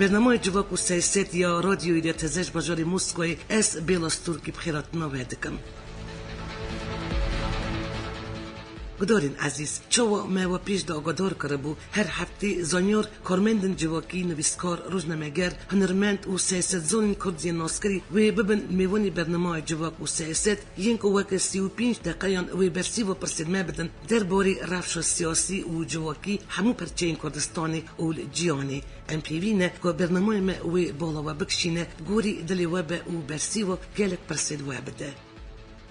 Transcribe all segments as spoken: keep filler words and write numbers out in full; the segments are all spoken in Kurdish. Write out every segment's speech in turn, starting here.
Bernameya Civak û Siyaset ya Radyoyê Teze ji bajarê Moskayê, ez Bêla Stûrkî bi xêratina we dikim. Gudarên ezîz, çawa me we pêş de agadar kiribû, her heftê zanyar, karmendên civakî, nivîskar, rojnameger, hunermend û siyasetzanên kurd yên naskirî wê bibin mêvanê bernameya Civak û Siyaset, yên ku weke sî û pênc deqeyan wê bersîva pirsên me bidin derbarê rewşa siyasî û civakî hemû perçeyên Kurdistanê û li cîhanê. Em pêvî ne ku bernameya me wê bala we bikişîne, gorî dilê we be û bersîva gelek pirsên we bide.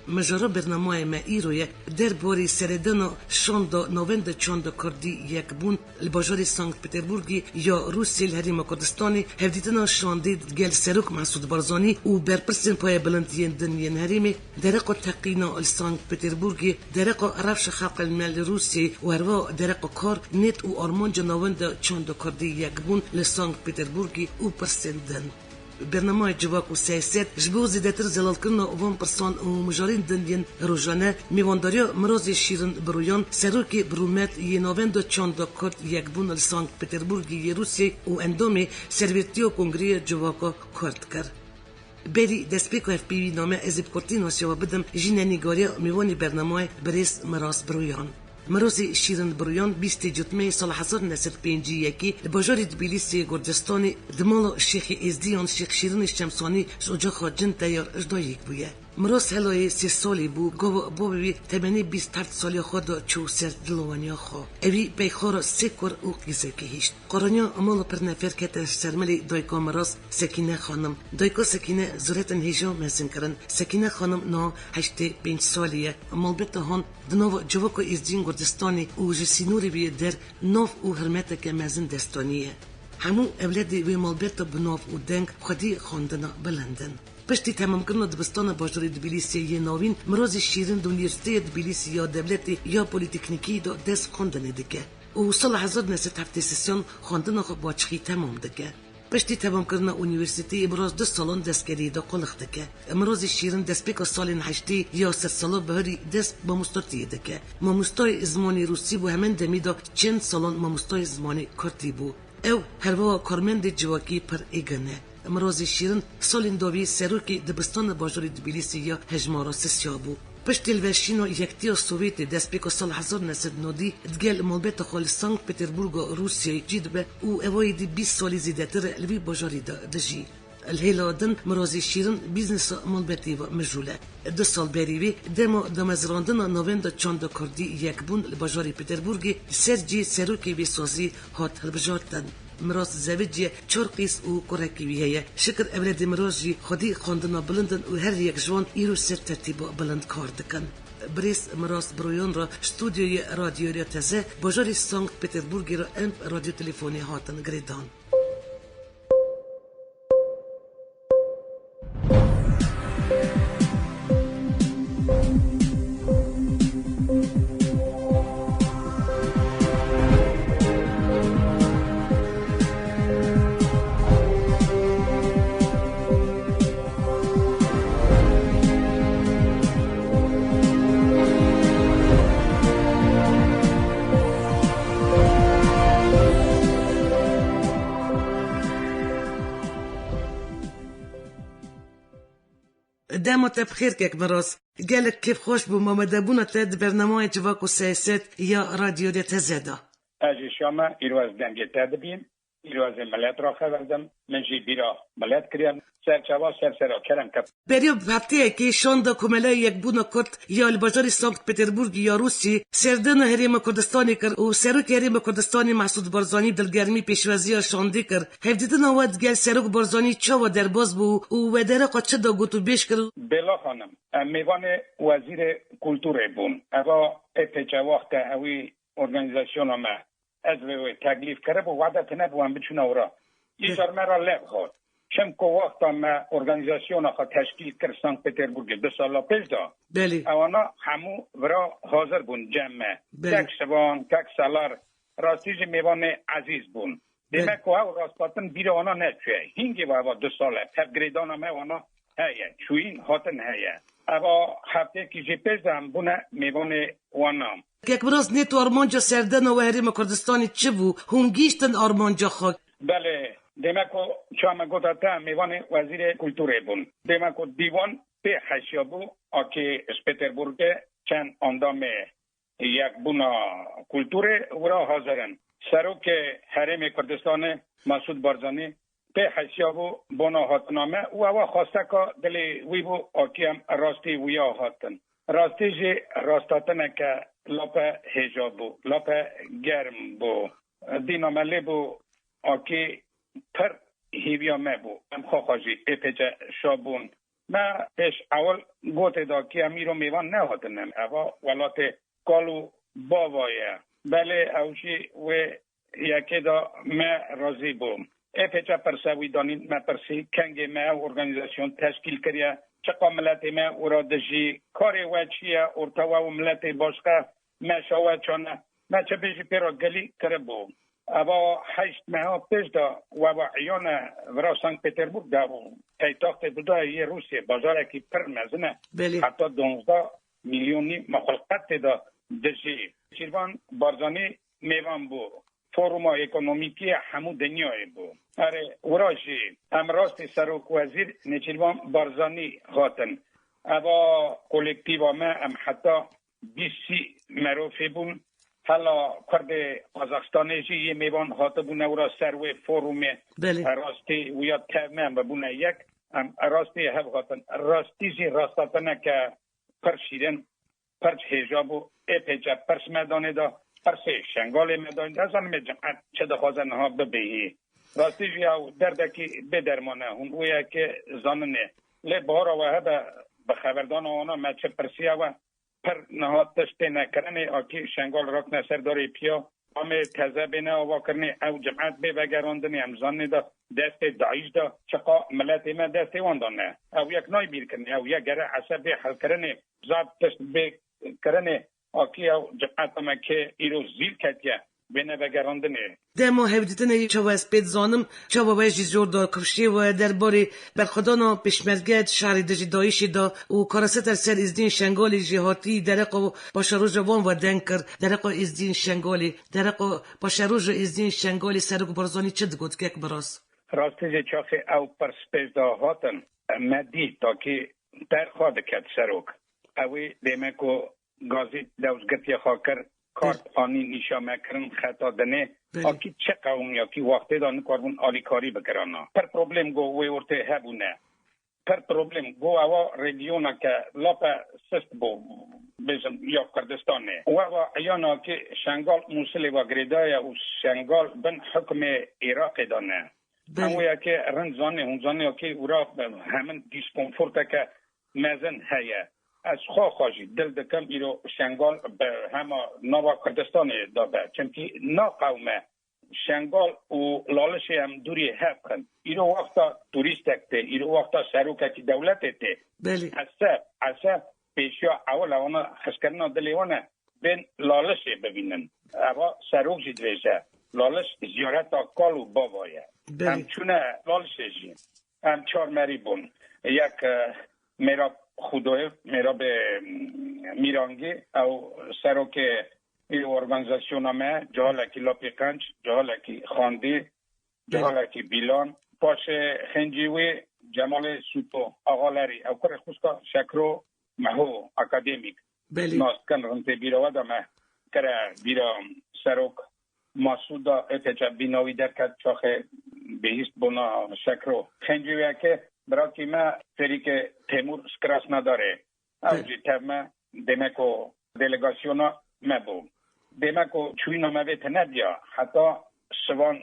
Mijara bernameya me îro ye, derbarê seredana şanda Navenda Çanda Kurdî Yekbûn li bajarê Sankt Peterburgê ya Rûsiyê li Herêma Kurdistanê, hevdîtina şandê digel Serok Mesûd Barzanî û berpirsên payebilind yên din yên herêmê, dereqa teqîna li Sankt Peterburgê, dereqa rewşa xelqên me li Rûsiyê û herwiha dereqa kar, nêt û armanca Navenda Çanda Kurdî Yekbûn li Sankt Peterburgê û pirsên din. Bernameya Civak û Siyaset ji bo zêdetir zelalkirina van pirsan û mijarên din yên rojane, mêvandariya Mirazê Şîrin Biroyan, serokê bi rûmet yê Navenda Çanda Kurd Yekbûn li Sankt Peterburgê yê Rûsiyê û endamê Serwêrtiya Kongreya Civaka Kurd kir. Berî destpêka hevpeyvîna me, ez ê bi kurtî nasiya we bidim jî nîgariya mêvanê bernameyê, birêz Miraz Biroyan. Mirazê Şîrin Biroyan, bîstê Cotmeyê sala hezar neh sed pêncî yekê li bajarê Tbilîsê Gurcistanê di mala Şêxê Êzdiyan Şêx Şîrinê Şemsanî ji ocaxa Cin Teyar ji dayik bûye. Miraz helayê sê salî bû, gava bavê wî temenê bîst heft saliya xwe de çû ser dilawaniya xwe. Ewî peyxara sê kur û qîzekê hişt. Qaraniya mala pir nefer ketin ji ser milê dayika Miraz, Sekîne Xanim. Dayika Sekîne zûretin hêja mezin kirin. Sekîne Xanim niha heştê pênc salî ye. Malbeta han di nava civaka Êzdiyên Gurdistanê û ji sînorê wî der nav û hurmeteke mezin dest daniye. Hemû ewledê wê malbeta bi nav û deng xwedî xwendina bilind in. Piştî temamkirina dibistana bajarê Tbilîsiyê yê navîn, Mirazê Şîrin di Unîversîteya Tbilîsî ya Dewletê ya Polîteknîkî de dest xwendinê dike û sala hezar neh sed heftê sêyan xwendina xwe bi açixî temam dike. Piştî temamkirina unîversîteyê Miraz du salan destkeriyê de qulix dike. Mirazê Şîrin destpêka salên heştê ya sedsala bihurî dest mamostotiyê dike. Mamostayê zimanê rûsî bû, hemen demî de çend salan mamostayê zimanê kurdî bû. Ew herwiha karmendê civakî pir êgin e. Mirazê Şîrin salên dawî serokê dibistana bajarê Tbilîsî ya hejmara sisya bû. Piştî liveşîna Yektiya Sovêtê destpêka sal hezar neh sed nodî digel malbeta xwe li Sankt Peterburga Rûsyayê cî dibe û ev êdî bîst salî zêdetir e li vî bajarî de dijî. Li hêla din Mirazê Şîrin bîznesa malbetê ve mijûl e. Du sal berî vê dema damezrandina Navenda Çanda Kurdî Yekbûn li bajarê Peterburgê li ser cihê serokê vê sazî hat hilbijartin. Miraz zewiciye, çar qîz û kurekî wî heye. Şikir ewledê Miraz jî xwedî xwendina bilind in û her yek ji wan îro ser tertîba bilind kar dikin. Birêz Miraz Biroyan re stûdyoyê Radyoya Teze bajarê Sankt Peterburgê re em radyo telefonê hatin girêdan. Dema te bi xêr kek Miraz. Gelek kêfxweş bûm amadebûna te di bernameyê Civak û Siyaset ya Radyoya Teze de. Ez jî şa me, îro ez dengê te dibînim, îro ez ê milet re xeber dim, min jî bîra milet kiriye, ser çava ser sera kerem ke. Beriya hefteyekê şanda Komeleya Yekbûna Kurd ya li bajarê Sankt Peterburgê ya Rûsiyê, serdana Herêma Kurdistanê kir û Serokê Herêma Kurdistanê Mesûd Barzanî dilgermî pêşwaziya şandê kir. Hevdîtina we digel Serok Barzanî çawa derbas bû û we dereqa çi da gotûbêj kir? Bêla Xanim, em mêvanê Wezîrê Kulturê bûn. Eva ê pêçe wext e ewî organîzasyona me, ez vê wê teklîf kiribû, wade tune bû em biçûne wira. Îcar me re lev hat. Çimku wexta me organîzasyona xwe teşkîl kir Sankt Peterburgê du sala pêş de, Belê. Ewana hemû vira hazir bûn cem me. Belê. Tek şivan, tek selar, rastî jî mêvanê ezîz bûn. Belê. Demek ku ew rasthatin bîra wana neçûye. Hingê ve eva du sal e, tevgirêdana me wana heye. Çûyîn hatin heye. Eva hefteyekî jî pêş de em bûne mêvanê wana. Kek Miraz, nêt û armanca serdana we Herêma Kurdistanê çi bû? Hûn gihîştin armanca xwe? Belê, Dême ku çawa me gota te mêvanê wezîrê kulturê bûn. Dême ku dîwan pê hesiya bû, akê ji Peterburgê çend andamê Yekbûna Kulturê wira hazir in. Serokê Herêmê Kurdistanê Mesûd Barzanî pê hesiya bû bona hatina me û ewa xwesteka dilê wî bû, akî em rastî wîya hatin. Rastî jî rastatineke lape hêja bû, lape germ bû. Dîna me lê bû, akî pir hêviya me bû. Em xwexa jî ê pêçe şa bûn. Me pêş ewil gotê da kî em îro mêvan nehatine. Eva welatê kal û bava ye. Belê ew jî wê yekê da me razî bû. Ê pêçe pirse wî danîn, me pirsî, kengê me ew organîzasyon teşkîl kiriye, çiqa miletê me wira dijî, karê we çi ye, orta we û miletê başqe meşa we çane, me çi bêjî pê re gelî kiribû. Eva heşt meha pêş de we ve iyan e, vira Sankt Peterburg de bû. Peytaxtê Budayê yê Rûsiyê, bajarekî pir mezin e. Belê. Heta duwazdeh milyonî me xulqet tê de dijî. Nêçîrvan Barzanî mêvan bû. Foruma ekonomîkî ya hemû dinyayê bû. Erê, wira jî em rastî serok wezîr Nêçîrvan Barzanî hatin. Eva kolektîva me, em heta bîst sî merofê bûn. Hela Kurdê Qazaxistanê jî yê mêvan hatibûne wira ser wê forumê. Belê. Rastî wîya tev me, em bûne yek. Em rastî hev hatin. Rastî jî rastatineke pir şîrin, pir hêja bû. Ê pêçe pirs me danê da, pirsê Şengalê me danê da. Ez zanim ê cemaet çi dixwaze niha bibêhî. Rastî jî ew derdekî bê derman e. Hûn wê yekê zaninê. Lê bahara we hebe bi xeberdana wana me çi pirsiya we. Pir niha tişt têne kirinê, akî Şengal rakne ser darê piya. Amê teze bêne avakirinê, ew cemaet bê vegerandinê, em zanê de destê DAIŞ de çiqa miletê me destê wan de ne. Ew yek nayê bîrkirinê, ew yek gere ese bê helkirinê, zaf tişt bê kirinê, akî ew cemaeta me kê îro zîl ketiye, bêne vegerandinê. Dema hevdîtinê çawa ez pê dizanim, çawa we jî zor da kifşê we derbarê berxwedana pêşmerge di şerê dijî DAIŞê de û karaseter ser Êzdiyên Şengalê jî hatî dereqa paşeroja wan ve deng kir, dereqa Êzdiyên Şengalê, dereqa paşeroja Êzdiyên Şengalê Serok Barzanî çi digot kek Miras? Rastî jî çaxê ew pirs pêş de hatin, me dît takî ter xwe diket serok. Ew ê dême ku gazî dewz girtiye xwe kir, kart anî nîşa me kirin xeta dinê. Belê. Akî çi qewimî, akî wextê de nikarbûn alîkarî bikirana. Pir problem go wê ortê hebûne. Pir problem go ewa rejiyoneke lape sist bû, bêjim, ya Kurdistanê. We va iyana ki Şengal Mûsilê ve girêdaye û Şengal bin hukmê Iraqê de ne. Belê. Em wê yekê rind zanê, hûn zanê ki wira hemin diskomforteke mezin heye. Ez xwe xwe jî dil dikim îro Şengal bi hema nava Kurdistanê de be. Çimkî na qewme Şengal û Lalişê em dûrî hev xin. Îro wexta turîstek tê, îro wexta serokekî dewletê tê. Belê. Ese, ese pêşiya ewil e, wana hizkirina dilê wan e, bên Lalişê bibînin. Eva serok jî dibêje, Laliş ziyareta kal û bava ye. Belê. Em çûne Lalişê jî. Em çar merî bûn. Yek, e, Mêrab Xudoyev, Mêrabê, mm, Mîrangî, ew serokê ê organîzasyona me, cihalekî Lapî Qenc, cihalekî Xandî, Belê. Cihalekî Bîlan. Paşê xêncî wî Cemalê Sûto, Axalerî, ew kurê xwişka Şekro Meho, akademîk. Belê. Nas dikin, rintê bîra we de me kire bîra serok Masûda, ê teçe bîna wî derket, çaxê bihîst bona Şekro. Xêncî wê yekê birakî me Ferîkê Têmûr ji Krasnodarê. Ew Belê. Jî tev me, dêmeko delegasyona me bû. Dêmeko çûyîna me vê tine diya, heta şivan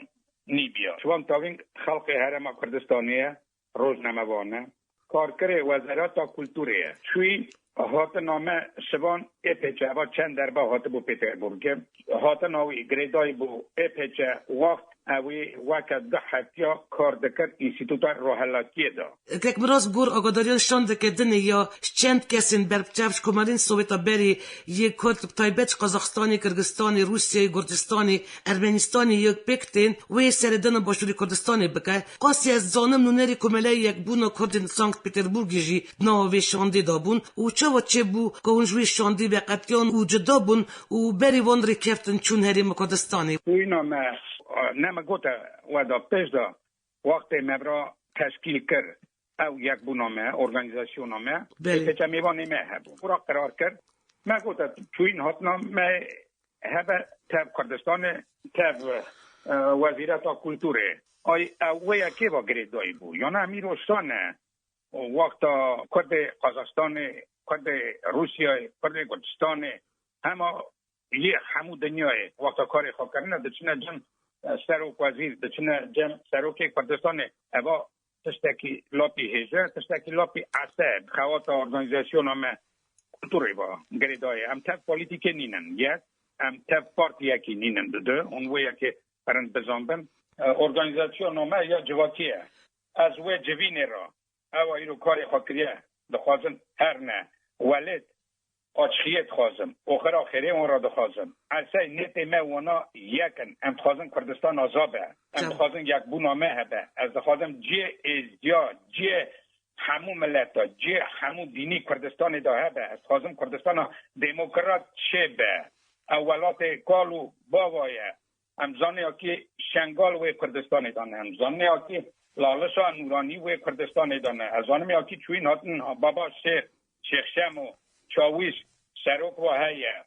nîbiya. Şivan Tawîng xelqê Herêma Kurdistanê ye, rojnamevan e. Karkirê Wezareta Kulturê ye. Çûyî hatina me şivan ê pêçe eva çend derbe hatibû Pêterburgê. Hatina wî girêdayî bû ê pêçe wext. Ewî weke du heftiya kar dikir Înstîtuta Rohelatiyê de. Kek Miras, gor agadariyan şandeke dinê ya çend kesên berbiçav ji komarên Soweta berê yê Kurd, bi taybet ji Qazaxistanê, Kirgistanê, Rûsyayê, Gurcistanê, Ermenistanê yek pêk tên wê seredana Başûrê Kurdistanê bike. Qasî ez zanim nûnerê Komeleyê Yekbûna Kurdên Sankt Peterburgê jî di nava vê şandê de bûn û çawa çêbû ku hûn ji wê şandê veqetiyan û cuda bûn û berî wan rêkeftin çûn Herêma Kurdistanê? Wîna me, ne me gote we da pêş de, Wextê me bira teşkîl kir, ew yekbûna me, organîzasyona me, Belê. Ê pêçe mêvanê me hebû. Bira qerar kir. Me gote çûyîn hatina me hebe tev Kurdistanê, tev, e, Wezîreta Kulturê. Ay, ew wê yekê va girêdayî bû. Yana em îro şane wexta Kurdê Qazaxstanê, Kurdê Rûsyayê, Kurdê Kurdistanê, hema yê hemû dinyayê wexta karê xwe kirine, diçine cem, e, serok wezîr, diçine cem serokê Kurdistanê. Eva tiştekî lapî hêje, tiştekî lapî ese, xewata organîzasyona me kulturê va girêdayê. Em tev polîtîkê nînin, yek, em tev partiyekî nînin, didu, hûn wê yekê rind bizanbin. E, organîzasyona me ya civakî ye. Ez wê civînê re, ewa îro karê xwe kiriye, dixwazin herne welêt, açxiyê dixwazim, oxira xêrê wan re dixwazim. Esey nêtê me wana yek in. Em dixwazin Kurdistan aza be. Em Tamam. dixwazin yekbûna me hebe. Ez dixwazim cihê êzdiya, cihê hemû mileta, cihê hemû dînî Kurdistanê de hebe. Ez dixwazim Kurdistana demokrat çêbe. Ew welatê kal û bava ye. Em zanê ya kî Şengal wê Kurdistanê de ne. Em zanê ya kî Lalişa Nûranî wê Kurdistanê de ne. Ez zanim ya kî çûyîn hatin ha, Baba Şêx, Şêx Şemo, Çawîş, Serok wa heye.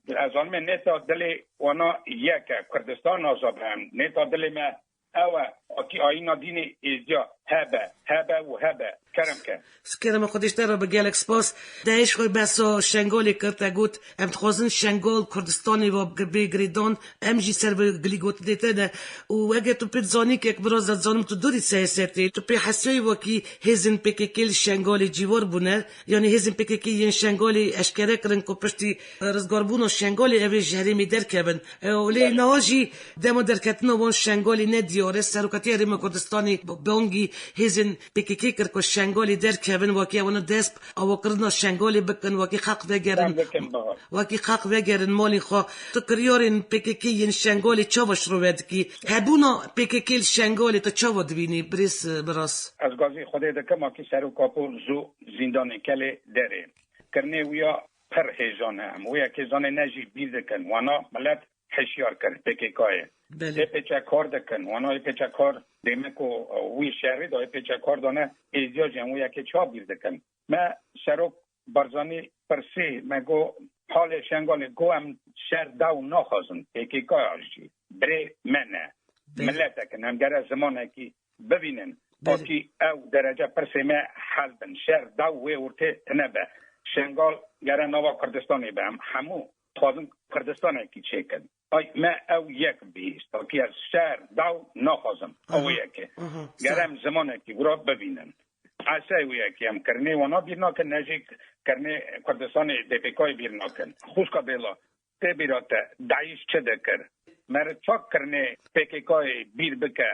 Ez zanime nêta dilê wana yek e. Kurdistan aza be em. Nêta dilê me ew e. Akî ayîna dînê êzdiya hebe, hebe û hebe. Kerem ke. Kerema Xwedê ji te re be, gelek spas. Te hêj xwe behsa Şengalê kir, te got, em dixwazin Şengal Kurdistanê ve bê girêdan, em jî ser vê gilî gotinê te ne. Û eger tu pê dizanî, kek Miraz, ez dizanim tu dorî siyasetê, tu pê hesiyayî wekî hêzên P K K li Şengalê cîwar bûne, yanî hêzên P K K yên Şengalê eşkere kirin ku piştî rizgarbûna Şengalê ew ê ji herêmê derkevin. E, û lê Belê. niha jî dema derketina wan Şengalê ne diyar e. Serokatiya Herêma Kurdistanê bangî hêzên P K K kir ku Şengalê derkevin, wekî ewana dest awakirina Şengalê bikin, wekî xelk vegerin, Em bikin, baba. wekî xelk vegerin malên xwe. Tu kiryarên P K K yên Şengalê çawa şirove dikî? Hebûna P K K li Şengalê tu çawa dibînî, birêz, e, Miraz? Ez gazî Xwedê dikim, akî Serok Apo zû zîndanê Kelê derê. Kirinê wî ya pir hêjan e. Em wê yekê zanê ne jî bîr dikin. Wana milet hişyar kir, P K K'yê. Belê. Ê pêçe kar dikin. Wana ê pêçe kar dême ku, e, wî şerî de ê pêçe kar dane, êzdiya jî em wê yekê çawa bîr dikin. Me Serok Barzanî pirsî, me got, halê Şengalê, got, em şer daw naxwazin, P K K ya jî. Birê me ne. Belê. Miletek in, em gere zimanekî bibînin. Belê. Akî ew derece pirsê me hel bin. Şer daw wê ortê tine be. Şengal gere nava Kurdistanê be. Em hemû dixwazin Kurdistanekî çêkin. Ay, me ew yek bihîst. Akî ez şer daw naxwazim. Aha, Ew yek e. aha, Gere sa- em zimanekî wira bibînin. Esey wê yekê em kirinê wana bîr nakin, ne jî kirinê Kurdistanê D P K'yê bîr nakin. Xwişka Bêla, tê bîra te, DAIŞ çi dikir? Meriv çak kirinê P K K'yê bîr bike.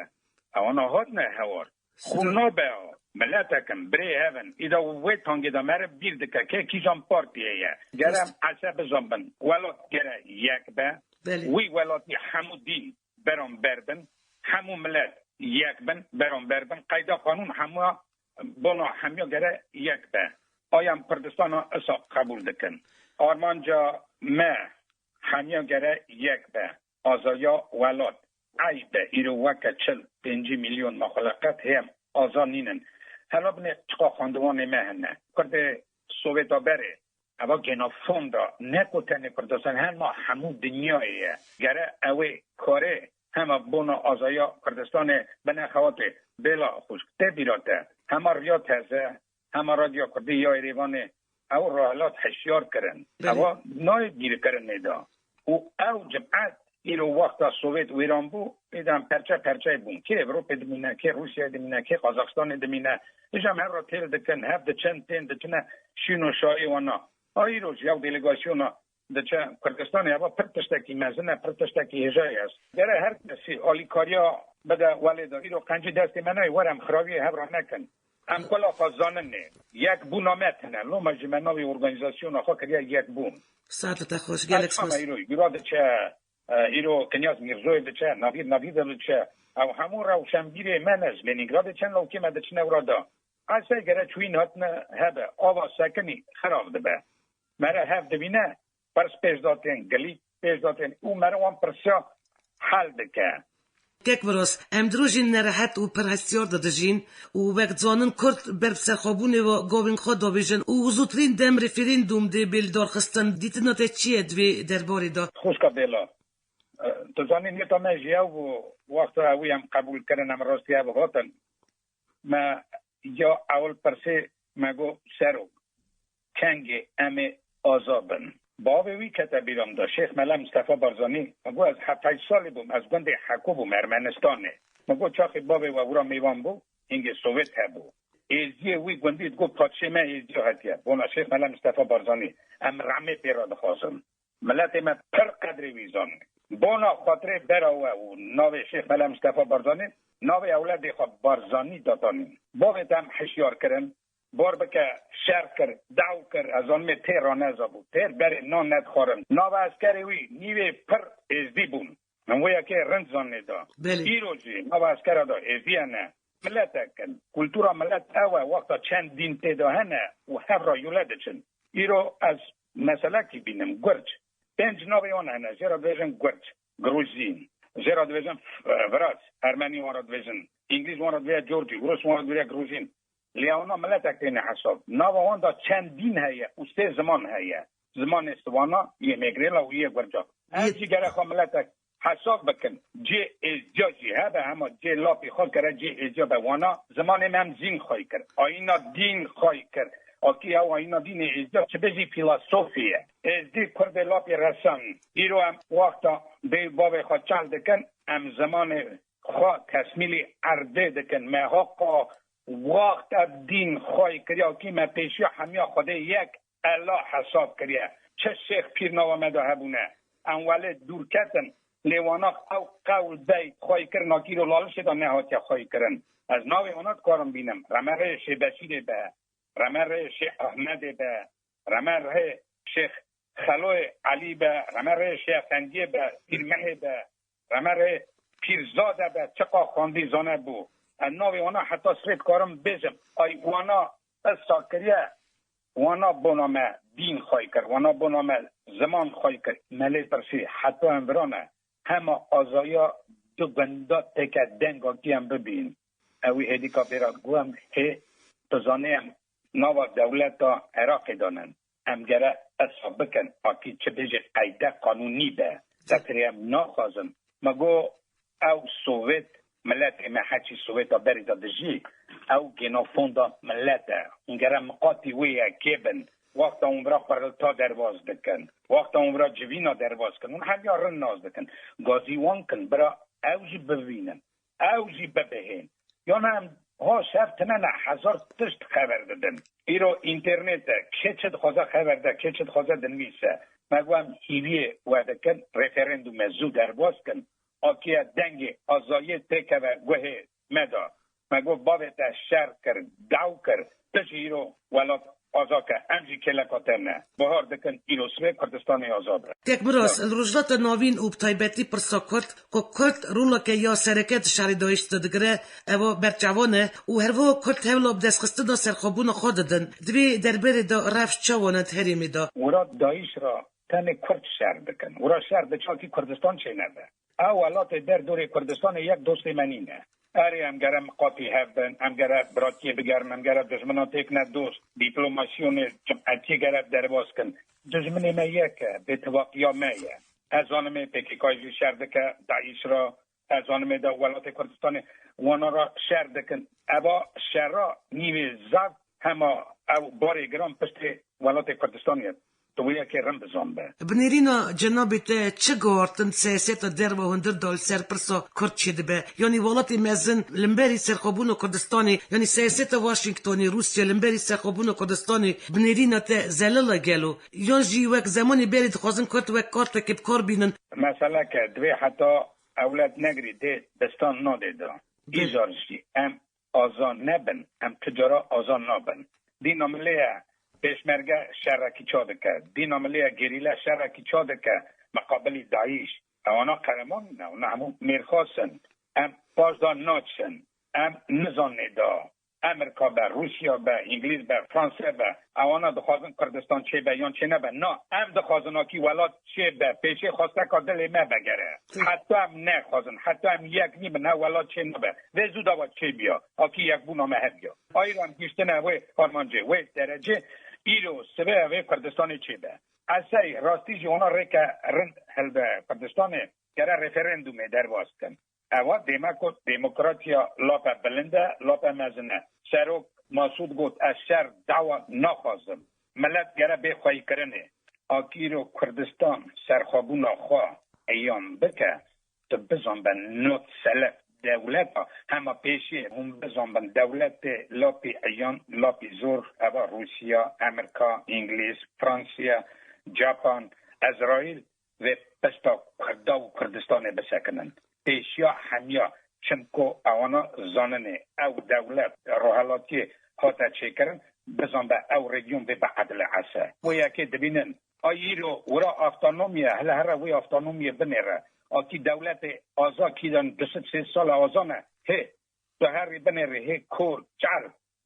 Ewana hatine hewar. Xwe nabe, miletek in, birê hev in. Îda wê tangê de meriv bîr dike ke kîjan partiyê ye. Gere Rast. em ese bizanbin. Welat gere yek be. Belê. Wî welatî hemû dîn beramber bin. Hemû milet yek bin, beramber bin. Qeyda qanûn hemû bona hemiya gere yek be. Aya em Kurdistana isa qebûl dikin. Armanca me hemiya gere yek be. Azaya welat. Eyb e, îro weke çil pêncî milyon me xwe li qet hê em aza nînin. Hela binê çiqa xwendivanê me hene. Kurdê Sovêta berê. Eva genofonda, ne ku tenê Kurdistan, hema hemû dinyayê ye. Gere ew ê karê hema bona azaya Kurdistanê bine xewatê. Bêla xwişk, tê bîra te, hema Riya Teze, hema Radyo Kurdî ya Êrêvanê, ew rahilat hişyar kirin. Belê. Ewa nayê bîrkirinê de. Û ew cim'et îro wexta Sovêt wêran bû, êdan perçe perçe bûn. Kê Ewropê dimîne, kê Rûsyayê dimîne, kê Qazaxistanê dimîne. Îja em her re têl dikin, hev diçin, tên diçine şîn û şayê wana. A îro ji ew delegasyona diçe Kurdistanê, eva pir tiştekî mezin e, pir tiştekî hêja ye. Gere her kesî alîkariya bide welê de. Îro qencî destê me nayê, were em xiraviyê hev re nekin. Em kula xwe zanin nê. Yekbûna me tine. Loma jî me navê organîzasyona xwe kiriye Yekbûn. Saet te xweş, gelek Eşkama spas. îro, gura diçe, e, îro Kinyaz Mîrzoyê diçe, Navîr Navîr de diçe. Ew hemû rewşenbîrê me ne, ji Lenîngradê çend lawkê me diçine wira da. Esey gere çûyîn hatine hebe, ava sekinî xirav dibe. Mere hev dibîne, pirs pêş datên, gilî pêş datên û mere wan pirsiya hel dike. Kek Miros, em di rojên nerehet û pir hestiyar de dijîn û wek dizanin Kurd ber bi serxwebûnê ve gavên xwe davêjin û zûtirîn dem referandûm dê bê lidarxistin. Dîtina te çi ye di vê derbarê de? Xwişka Bêla, e, tu zanî niyeta me ji hev bû, wexta ewî em qebûl kirin, em rastî hev hatin. Me ya ewil pirsê, me got, Serok, kengê em ê aza bin? Bavê wî kete bîra min de, Şêx Mele Mistefa Barzanî. Me got, ez hevdeh salî bûm, ez gundê Heko bûm, Ermenistanê. Me got, çaxê bavê we wira mêvan bû, hingê Sowêt hebû. Êzdiyê wî gundî digot, padşê me Êzdiya hetiye. Bona Şêx Mele Mistefa Barzanî, em rehmê pê re dixwazin. Miletê me pir qedrê wî zanî. Bona xatirê bera we û navê Şêx Mele Mistefa Barzanî, navê ewledê xwe Barzanî datanîn. Bavê te em hişyar kirin, bar bike, şer kir, daw kir, ez zanimê têr raneza bû. Têr berê nan nedixwarin. Nava eskerê wî nîvê pir êzdî bûn. Em wê yekê rind zanê da. Belê. Îro jî nava eskera da êzdî hene. Miletek in. Kultura milet ew e, wexta çend dîn tê de hene û hev re yûle diçin. Îro ez meselekî bînim, Gurc. Pênc navê wan hene, jê re dibêjin Gurc, Gruzîn. Jê re dibêjin F-, Viras, Ermenî wan re dibêjin. Îngilîz wan re dibêje Corcî, Rûs wan re dibêje Gruzîn. Lê wana miletek têne hesab. Nava wan de çend dîn heye û sê ziman heye. Zimanê Siwana, yê Mêgrêla û yê Gurca. Em Yê- jî gerek xwe miletek hesab bikin. Cê êzdiya jî hebe, hema cê lapî xwe kire cê êzdiya be. Wana zimanê me em zîn xwey kir. Ayîna dîn xwey kir. Akî ew ayîna dînê êzdiya çi bêjî fîlosofî ye. Êzdî kurdê lapî resan. Îro em wexta bê bavê xwe çal dikin, em zimanê xwe tesmîlî erdê dikin. Me haqa wext ev dîn xwey kiriya kî me pêşiya hemiya Xwedê yek Ella hesab kiriye. Çi şêx pîr nava me de hebûne. Em welê dûr ketin, lê wana ew qewl bey xwey kir, nakîro lalişê de nehatiye xwey kirin. Ez navê wana dikarim bînim. Reme rê Şê Beşîrê be, reme rê Şê Ahmedê be, reme rê Şêx Xeloyê Elî be, reme rê Şê Efendiyê be, Pîr Mehê be, reme rê Pîrzade be, çiqa xwendî zane bû. Ez navê wana heta sibê dikarim bêjim. Ay wana qisa kiriye, wana bona me dîn xwey kir, wana bona me ziman xwey kir. Me lê pirsî, heta em virane, hema azaya du gunda têke denga kî em bibîn. Ewî hêdîka bêra guhem hê, tu zanê em nava dewleta Iraqê de nin. Em gere qesa bikin, akî çi bêjî qeyde qanûnî be. Xetirê em naxwazin. Me got, ew Sowêt, miletê me heçî Sowêta berî de dijî, ew genofonda milet e. Hûn gere miqatî wê yekê bin. Wexta hûn vira qurulta derbas dikin, wexta hûn vira civîna derbas dikin, hûn hemiya rind nas dikin. Gazî wan kin, bira ew jî bibînin. Ew jî bibihên. Yana em ha şev tine ne, hezar tişt xeber didin. Îro înternet e, kê çi dixwaze xeber de, kê çi dixwaze dinivîse. Me got em hîviyê we dikin, referendume zû derbas kin. Akiye dengê azayiyê têkeve guhê me de. Me got bavê te şer kir, daw kir, tu jî îro welat aza ke, em jî kêleka te ne. Buhar dikin îro sibê Kurdistanê azad e. Kek Miros, li Rojhilata Navîn û bi taybetî pirsa Kurd, ku Kurd roleke ya sereke di şerê DAIŞ de digire, eva berçavan e û herwiha Kurd hewla bi destxistina serxwebûna xwe didin. Di vê derbarê de rewş çawa ne di herêmê de? Wira DAIŞ re tenê Kurd şer dikin. Wira şer di çakî Kurdistan çênebe. Ew welatê der dorê Kurdistanê yek dostê me nîne. Erê, em gere miqatî hev bin, em gere biratiyê bigerin, em gere dijminan têkine dost, dîplomasiyonê cem'etiyê gere derbas kin. Dijminê me yek e, bêtifaqiya me ye. Ez zanimê P K K jî şer dike, DAIŞ re, ez zanimê de welatê Kurdistanê wana re şer dikin. Eva şera nîvê zaf hema ew barê giran piştê welatê Kurdistanê ye. Tu wê yekê rind bizan be. Bi nêrîna cenabê te çi guhartin siyaseta derve hundir da li ser pirsa Kurd çêdibe? Yanî welatê mezin li mberî serxwebûna Kurdistanê, yanî siyaseta Washingtonê, Rûsya li mberî serxwebûna Kurdistanê bi nêrîna te zelal e gelo? Yan jî wek zemanê berê dixwazin Kurd wek kartekê bi kar bînin? Meseleke divê heta ewlet negirî dê destan nadê de. Îcar jî em aza nebin, em tu cara aza nabin. Dîna milê ye pêşmerge şerekî ça dike, dîna milê ye gerîle şerekî ça dike miqabilî DAIŞ. Ewana qereman in, ewana hemû mêrxas in. Em paş da naçin, em nizanê da. Amerîka be, Rûsya be, Îngilîz be, Franse be, ewana dixwazin Kurdistan çêbe yan çênebe. Na, em dixwazin akî welat çêbe, pêşê xwesteka dilê me vegere. Heta em nexwazin, heta em yek nîbin, ew welat çênabe. Vê zû de wa çêbiya, akî yekbûna me hebiya. Ayra em gihiştine wê armancê, wê derecê, îro sibê ev ê Kurdistanê çêbe. Esey rastî jî wana rêke rind hilbe Kurdistanê, gere referendumê derbas kin. Ewa dême ku demokratiya lape bilind e, lape mezin e. Serok Masûd got, ez şer dawa naxwazim. Milet gere bê xweyîkirinê. Akîro Kurdistan serxwebûna xwe eyan bike, tu bizan be not selef dewleta hema pêşî hûn bizan bin dewletê lapî eyan, lapî zor, eva Rûsya, Amerîka, Îngilîz, Fransiya, Japan, Ezraîl, vê pişta Kurda û Kurdistanê bisekinin. Pêşiya hemiya, çimko ewana zaninê ew dewlet rohelatiyê hate çêkirin, bizan be ew regyon bê bi edile ese. Wê yekê dibînin, ay îro wira avtonomiye, hele here wê avtonomiye binêre. Akî dewletê aza kîdan du sed sê sala azane, hê, tu herî binêrê, hê, kor, çer,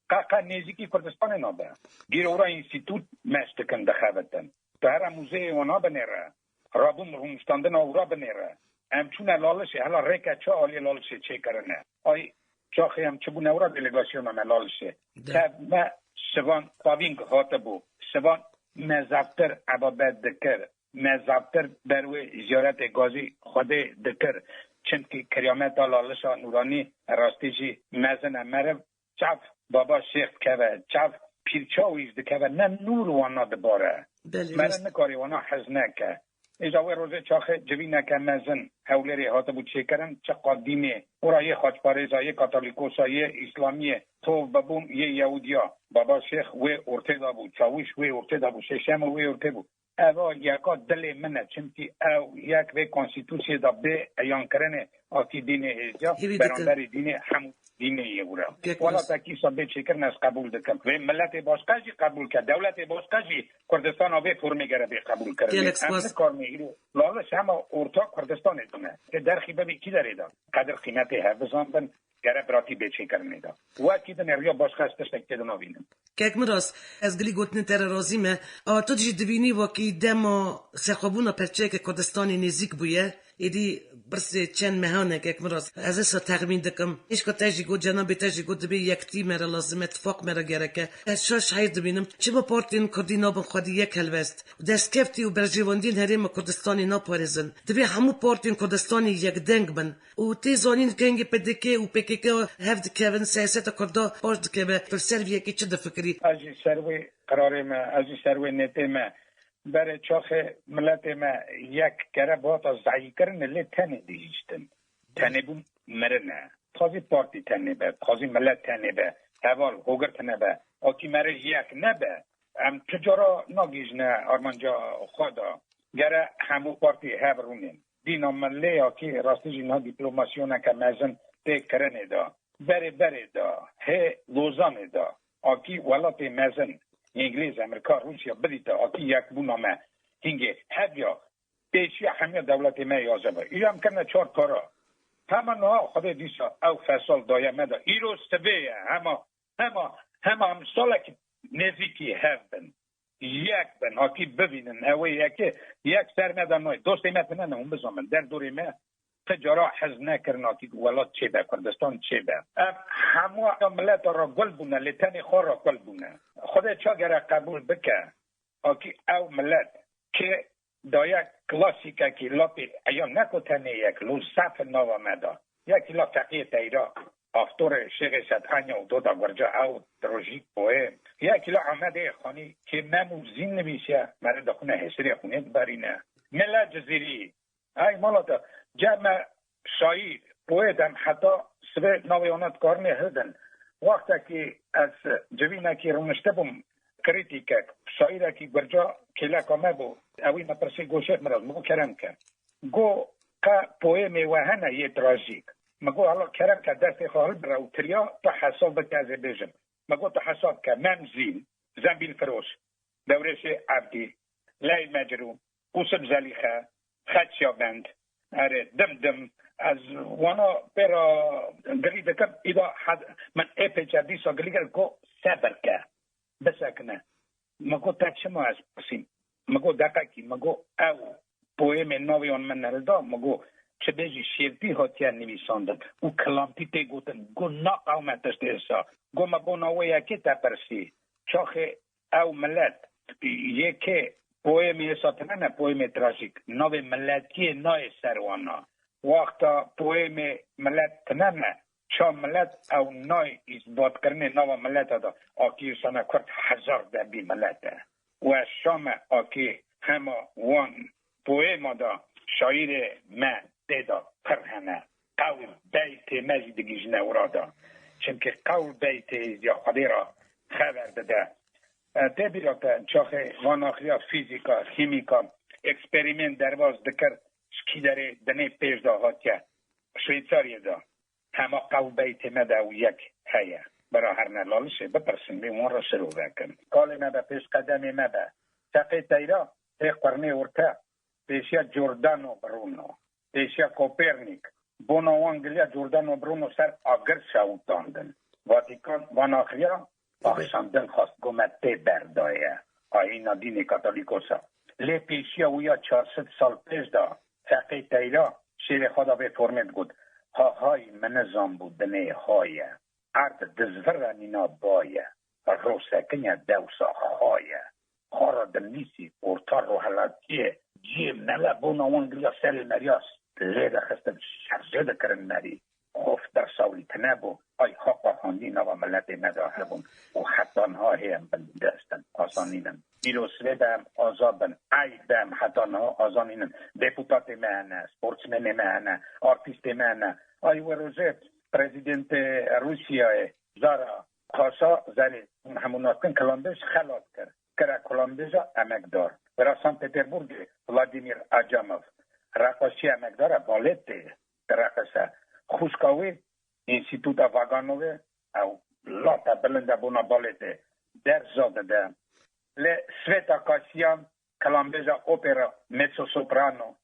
qe, qe nêzîkî Kurdistanê nabe. Gîro wira înstîtût meş dikin, dixebitin. Tu here muzeyê wana binêre. Rabûn rûniştandina wira binêre. Em çûne Lalişê, hela rêke çi aliyê Lalişê çêkirine. Ay, çaxê em çibûne wira delegasyona me Lalişê. De. Te me şivan pavîng hatibû. Şivan me zaftir ebabet dikir. Me zaftir ber wê ziyaretê gazî Xwedê dikir. Çimkî kiryameta Lalişa Nûranî rastî jî mezin e meriv. Çav Baba Şêx dikeve, çav Pîr Çawîş dikeve, ne nûr wana dibare. Belê, Mere rast. Nikarê wana hez neke. Îja wê rojê çaxê civîneke mezin Hewlêrê hatibû çêkirin, çiqa dînê, ora yê xaçparêza, yê katolîkosa, yê îslamiyê, tov bibûn yê Yehudiya. Baba Şêx wê ortê de bû, Çawîş wê ortê de bû, Şêşemo wê ortê bû. Eva yeka dilê min e, çimkî ew yek vê konstîtusyê de bê eyankirinê akî dînê hêja, Hêvî dikim. Beramberî dînê hemû dînê yê wira. Gelek Wela rast. Te kîsa bê çêkirin ez qebûl dikim. Vê miletê başqa jî qebûl ke, dewletê başqa jî Kurdistana vê formê gere bê qebûl kirinê. Gelek Em spas. Nikarine îro Laliş hema orta Kurdistanê dime. Te derxî bibî kî derê de? Qedir qîmetê hev bizan bin. Gere biratî bê çêkirinê de. Wekî din ê riya başqa ez tiştek tê de nabînim. Kek Miras, ez gilî gotinên te re razî me. A tu jî dibînî wekî dema serxwebûna perçeyeke Kurdistanê nêzîk bûye, êdî pirsê çend mehan e, Kek Miras. Ez esa texmîn dikim. Hêşka te jî got, cenabê te jî got, dibê yektî me re lazim e, tifaq me re gerek e. Ez şaş heyr dibînim. Çima partiyên Kurdî nabin xwedî yek helwest? Destkeftî û berjewendiyên Herêma Kurdistanê naparêzin. Divê hemû partiyên Kurdistanê yekdeng bin. Û tê zanîn kengê P D K û P K K hev dikevin, siyaseta Kurda paş dikeve. Tu li ser vê yekê çi difikirî? Ez jî ser wê qirarê me, ez jî ser wê nêtê me. Berê çaxê miletê me yek kere bihata zehîkirinê lê tenê dihiştin. Tenê bûn mirin e. Dixwazî partî tenê be, dixwazî milet tenê be, heval hogirtine be. Akî mere yek nebe. Em tu cara nagihîjine armanca xwe de. Gere hemû partî hev rûnên. Dîna min lê ya kî rastî jî niha dîplomasiyoneke mezin tê kirinê de. Berê berê de, hê Lozanê de, akî welatê mezin, Îngilîz, Amerîka, Rûsya bidîte, akî yekbûna me hingê hev ya pêşiya hemiya dewletê me ya zeve. Îja em kirine çar para. Hema niha Xwedê dîsa ew fesal daye me de. Îro sibê ye, hema, hema, hema em salekî nêzîkî hev bin. Yek bin, akî bivînin, ew ê yekê, yek ser me de nayê. Dostê me tune ne, hûn bizanbin, derdorê me ti cara hez nekirin, akî welat çêbe, Kurdistan çêbe. Ev hemû mileta re gul bûne, lê tenê xwe re gul bûne. Xwedê ça gere qebûl bike, akî ew milet kê daye klasîkekî lapê eya ne ku tenê yek, lo zaf nava me de. Yekî la Feqiyê Teyra, avtorê Şêxê Sedhanya û Doda Gurca ew trojîk poê. Yekî la Amedê Xanî kê Mem û Zîn nivîsiye, mere dixwine hêsirê xwînê dibarîne. Mela Cizîrî, hey mala te, cem me şaîr, poet em heta sibê navê wana dikarinê hildin. Wextekî ez civînekî rûniştibûm, krîtîkek, şaîrekî Gurca kêleka me bû. Ewî me pirsî, got, Şêx Miraz, min got, kerem ke. Got, qe poemê we hene yê trajîk? Min got, hala kerem ke destê xwe hilbire û tiriya tu hesab bike ez ê bêjim. Min got, tu hesab ke, Mem Zîn, Zembîlfiroş, Dewrêşê Evdî, Leyl Mecrûn, Qûsim Zelîxe, Xeçya Bend, Erê, dim dim. Ez wana pê re gilî dikim, îda hed-, min ê pêçe dîsa gilî kir, got, sebir ke, bisekine. Min got, te çima ez pirsîm? Min got, deqekî, min got, ew poêmê navê wan min hilda, min got, çi bêjî şêrtî hatiye nivîsandin û kilamtî tê gotin, got, na qewme tiştê wisa. Got, me bona wê yekê te pirsî. Çaxê ew milet, yekê poêmê wisa tine ne, poêmê trajîk, navê miletiyê nayê ser wana. Wexta poêmê milet tine ne, ça milet ew nayê îsbatkirinê nava mileta de. Akî wisa ne, Kurd hezar debî milet e. Û ez şa me akî hema wan poêma de şaîrê me tê de pir hene. Qewl beytê me jî digihîjine wira de. Çimkî qewl beytê êzdiya Xwedê re xeber dide. E, tê bîra te, çaxê van axiriya fîzîka, xîmîka, eksperîmên derbas dikir, ji kî derê dinê pêş de hatiye. Şweytsariyê de. Hema qewl beytê me de ew yek heye. Bira herne Lalişê bipirsin, bê wan re şirove kin. Kalê me be, pêşqedemê me be. Feqê Teyra, tê qurnê orte, pêşiya Giordano Bruno, pêşiya Kopernîk, bona wan giliya Giordano Bruno ser agir şewitandin. Vatîkan van axiriya Tabii. Axşam din xwest, got, me tê berdaye. Ayîna dînê Katolîkosa. Lê pêşiya wî ya çar sed sal pêş de Feqê Teyra şêrê xwe de vê formê digot, ha hay min nizanbû dinê haye. Erd dizvire nîna baye. Ro sekiniye dewsa xaye. Xwe re dinivîsî orta rohelatiyê ciyê mele bona wan giriya serê meriya lê dixistin, şerjê dikirin merî. Xof dersa wî tine bû. Ay haqa xwendî nava miletê me de hebûn û heta niha hê em bindest in, aza nînin. Îro sibê be em aza bin, ey be em heta niha aza nînin. Deputatê me hene, sportsmenê me hene, artîstê me hene. Ay wê rojê prezîdentê Rûsyayê, Zara Paşa, zerê hemû nas dikin, Kilanbêj xelas kir. Kire Kilanbêja emekdar. Bira Sankt Peterburgê Vladimir Acamov, reqaşçî emekdar e, baletê direqeşe. Xwişka wî Înstîtuta Vaganovê, ew lata bilind e bona baletê, dersa dide. Lê Sveta Kasyan, kilanbêja opera, mezzo-soprano,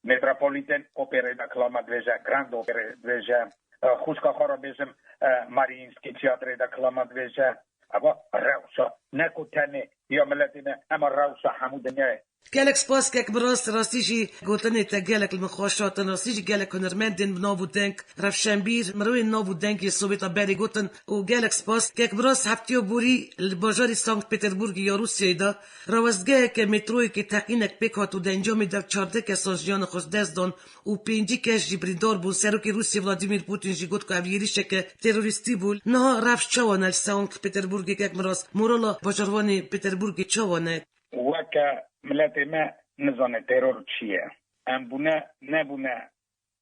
Metropolitan Operê de kilama dibêje, Grand Operê dibêje, e, xwişka xwe re bêjim, e, Mariinsky Teatrê de kilama dibêje. Eva rewşa, ne ku tenê ya miletê me, ema rewşa hemû dinyayê. Gelek spas kek Miras, rastî jî gotinê te gelek li min xweş hatin, rastî jî gelek hunermendên bi nav û deng, rewşenbîr, mirovên nav û deng yê Sowêta berê gotin û gelek spas kek Miras heftiya borî li bajarê Sankt Peterburgê ya Rûsyayê de rawestgeheke metroyekê teqînek pêk hat û di encamê de çardeh kesan jiyana xwe ji dest dan û pêncî kes jî birîndar bûn. Serokê Rûsya Vladimir Putin jî got ku ev êrîşeke terorîstî bû. Niha rewş çawa ne li Sankt Peterburgê kek Miras? Morala bajarvanê Peterburgê çawa ne? Weke miletê me nizane teror çi ye. Em bûne nebûne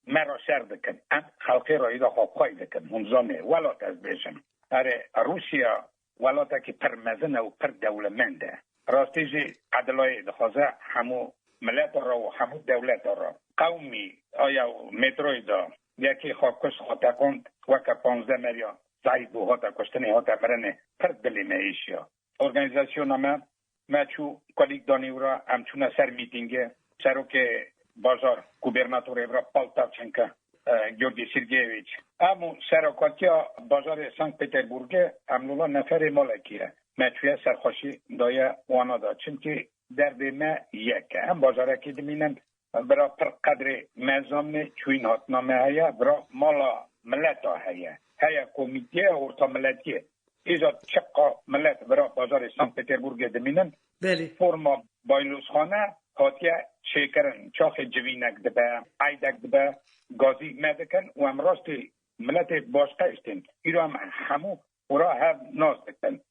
me re şer dikin. Em xelkê re îda xwe xwey dikin. Hûn zanê, welat ez bêjim. Erê, Rûsya welatekî pir mezin e û pir dewlemend e. Rastî jî edilayê dixwaze hemû mileta re û hemû dewleta re. Qewmî aya metroyê de yekê xwe kuşt, xwe teqand, weke panzdeh meriya zayîd bû, hate kuştinê, hate mirinê, pir dilê me êşiya. Organîzasyona me, me çû kulîk danî wira, em çûne ser mîtîngê. Serokê bajar, gubernatorê vira Pawltawçenka, e, Georgî Sergeyeviç. Em û serokatiya bajarê Sankt Peterburgê em lola neferê malekî ye. Me çûye serxweşî daye wana da. Çimkî derdê me yek e. Em bajarekî dimînin, bira pir qedrê me zanê, çûyîn hatina me heye, bira mala mileta heye. Heye komîteya orta miletiyê. Îja çiqa milet bira bajarê Sankt Peterburgê dimînin, Belê. Forma baylozxane hatiye çêkirin. Çaxê civînek dibe, eydek dibe, gazî me dikin û em rastî miletê başqe îştên. Îro em hemû ora hev nas dikin.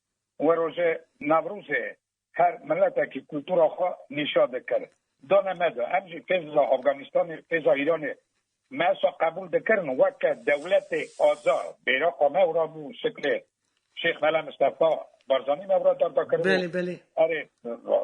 Wê rojê Newrozê her miletekî kultura xwe nîşa dikir. Dane me de, em jî fêza Afganistanê, fêza Îranê me wisa qebûl dikirin weke dewletê azad. Bêraqa me wira bû şiklê Şêx Mela Mistefa Barzanî me wira darda kiribû. Belê, belê. Erê,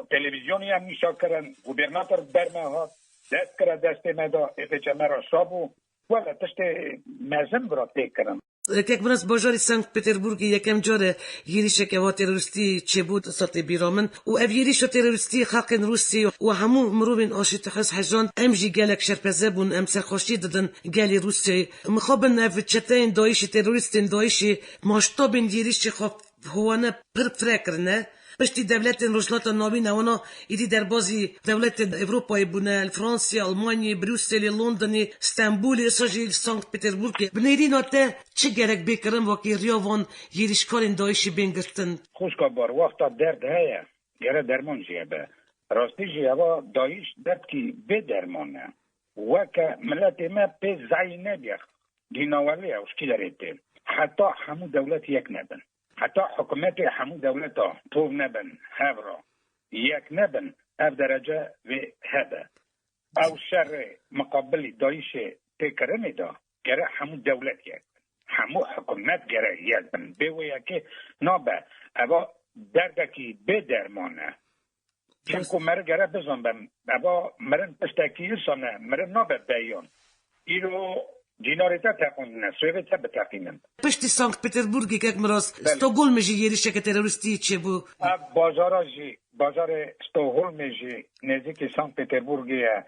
televîzyonê em nîşa kirin, gubernator ber me hat, dest kire destê me de, ê pêçe me re şa bû. Wele tiştê mezin bira tê kirin. Kek Miras, bajarê Sankt Peterburgê yekem car e yêrîşeke wa terorîstî çêbû, disa tê bîra min. Û ev yêrîşa terorîstî xelkên Rûsî û hemû mirovên aşîtihez hejand, em jî gelek şerpeze bûn, em serxweşî didin gelê Rûsî. Mixabin ev çeteyên DAIŞê, terorîstên DAIŞê, maştabên yêrîşê xwe wana pir fireh kirine. Piştî dewletên Rojhilata Navîn ewana êdî derbazî dewletên Ewropayê bûne, li Fransê, Almanyê, Brukselê, Londonê, Stenbolê, êsa jî li Sankt Peterburgê. Bi nêrîna te çi gerek bê kirin wekî riya van yêrîşkarên DAIŞê bên girtin? Xwişka bar, wexta derd heye, gere derman jî hebe. Rastî jî eva DAIŞ derdkî bê derman e. Weke miletê me pê zayî nebiye. Dînawelê ew şkîlerê tê. Heta hemû dewlet yek nebin. Heta hikûmetê hemû dewleta tov nebin, hev re yek nebin, ev derece vê hebe. Ew şerê miqabilî DAIŞê tê kirinê de gere hemû dewlet yek bin. Hemû hikûmet gere yek bin. Bê wê yekê nabe. Eva derdekî bê derman e. Çimku meri gere bizan be. Eva mirin tiştekî îsane. Mirin nabe beyan. Îro cînarê te teqûndine, sêvê te biteqînin. Piştî Sankt Peterburgê, kek Miras, Belê. Stockholmê jî yêrîşeke terorîstî çêbû. Ev bajara jî, bajarê Stockholmê jî nêzîkî Sankt Peterburgê ye.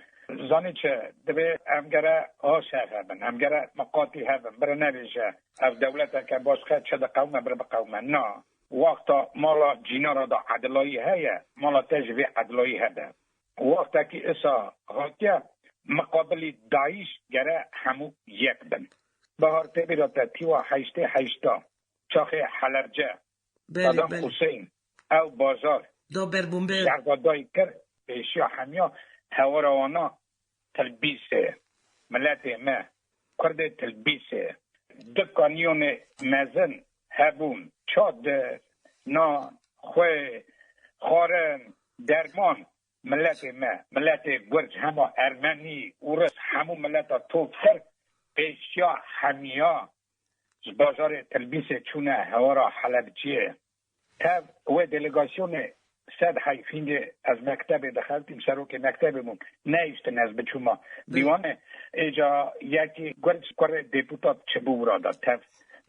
Zanî çi, divê em gere aşev hebin, em gere miqatî hebin, bire nebêje. Ev dewleteke başqe çi diqewime, bire biqewime. Na. Wexta mala cînara de edilayî heye, mala te jî vê edilayî hebe. Wextekî isa hatiye, miqabilî DAIŞ gere hemû yek bin. Bahar, tê bîra te tîwa heştê heşta, çaxê Helebce, Belê, Sadam belê. Huseyîn, ew bajar Da ber bombe. şehzadayî kir, pêşiya hemiya hewara wana Tilbîsê, miletê me, Kurdê Tilbîsê, du kanîyonê mezin hebûn, çadir, nan, xwê, xwarin, derman, miletê me, miletê Gurc, hema Ermenî, Ûris, hemû mileta top kir, pêşiya hemiya ji bajarê Tilbîsê çûne hewara Helebciyê. Tev wê delegasyonê sed heyf, hingê ez mektebê dixebitîm, serokê mektebê bûm, nehiştin ez biçûma Bi- dîwanê. Êca yekî Gurc kurê deputat çibû wira de, tev